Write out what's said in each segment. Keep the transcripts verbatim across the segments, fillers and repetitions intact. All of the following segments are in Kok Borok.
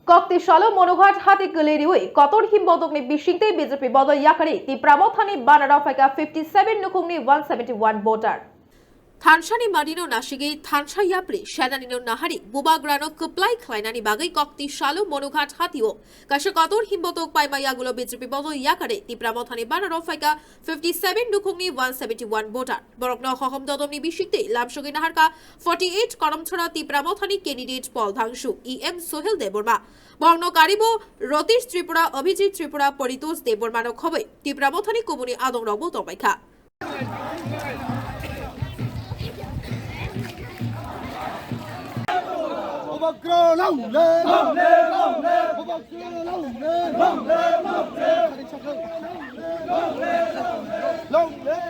Kokti salo Monoghat hati kwlwi riwi kotor him bodokni bisingtwi B J P bodol yakarwi Tipra Mothani banner-o phaikha fifty seven nukhungni one seventy one voter. Thansani manino nasigwi thansa yapri senanino nahari bubagrano kwplai khlainani bagwi kokti salo Monoghat hatio kaisa kotor him bodok paima yagulo B J P bodol yakarwi Tipra Mothani banner-o phaikha fifty seven nukhungni one seventy one voter. Borokno hohom dodomni bisingtwi lamsogwi naharkha forty eight Karamchara Tipra Mothani candidate Paul Dhangsu, E M Sohel Debbarma. Borokno karibo Ratish Tripura, Abhijit Tripura, Paritosh Debbarmano khobwi Tipra Mothani kubuni adongrokbo tongbaikha. Bubagra long live! Bubagra long live! Long live!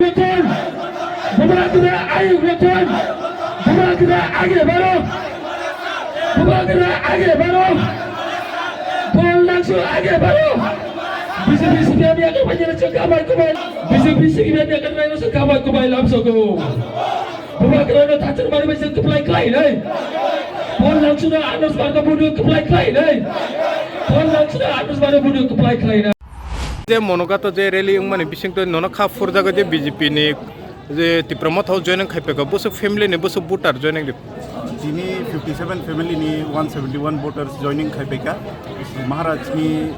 Watan, Bubagra ayo watan, Bubagra ayo baro, Bubagra ayo baro, Paul Dhangsu ayo baro. B J P C P M ya kapai jana chaka bai kubai, B J P C P M ya kapai jana chaka bai kubai lamsogo. Bubagrano thansani manwi bai chwng kwplai khlainai. Paul Dhangsuno Anush Barno buino kwplai khlainai. Paul Dhangsuno Anush Barno buino kwplai khlainai. Je Monoghat-o je rally wngmani bisingtwi nono kha phurjago je B J P ni je Tipra Motha-o joining khaipaikha, bwswk family ni bwswk voter joining di? Tini fifty seven family ni one seventy one voters joining khaipaikha. Maharaj ni,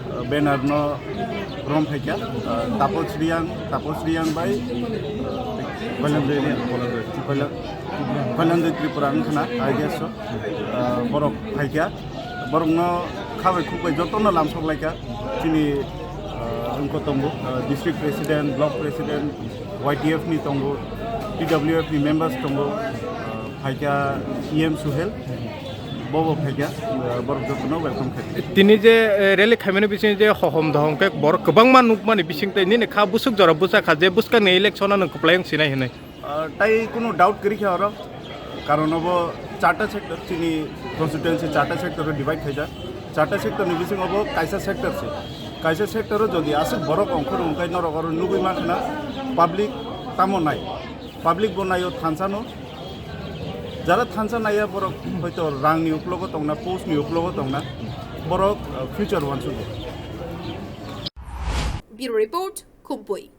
uh, banner no rom phaikha, uh, Tapos Riang, Tapos Riang bai, uh, Kailanjoy Riang, Kaila-, Kailanjoy Tripura wngkhana, I guess so. Uh, borok phaikha, borokno khabai khukbai jotono lamsok laikha, chini, uh, wngkha tongo, uh, district president, block president, Y T F ni tongo, T W F ni members tongo, uh, phaikha E M Suhel, bobo phaikha, uh, borok jotono welcome khaikha. Tini je, eh, rally khaimani bising je hohom dohom khe borok kwbangma nukmani bising tei nini kha bwswk jora bwsa kha je bwskangni election-o nwng kwplai wng sinai hinwi. Ah, tai kunu doubt kwrwi kha oro, karon obo charta sector, chini constituency charta sector o divide khaijak. Charta sector ni bising obo kaisa sector se. Kaisa sector o jodi aswk borok ongkhor wngkhe norok oro nugwi mankha na public tamo nai. Public bo naio thansa no. Jara thansa naiya borok hoito rang ni uklogo tongna, post ni uklogo tongna. Borok, ah, future wansugo. Bureau Report, Khumpui.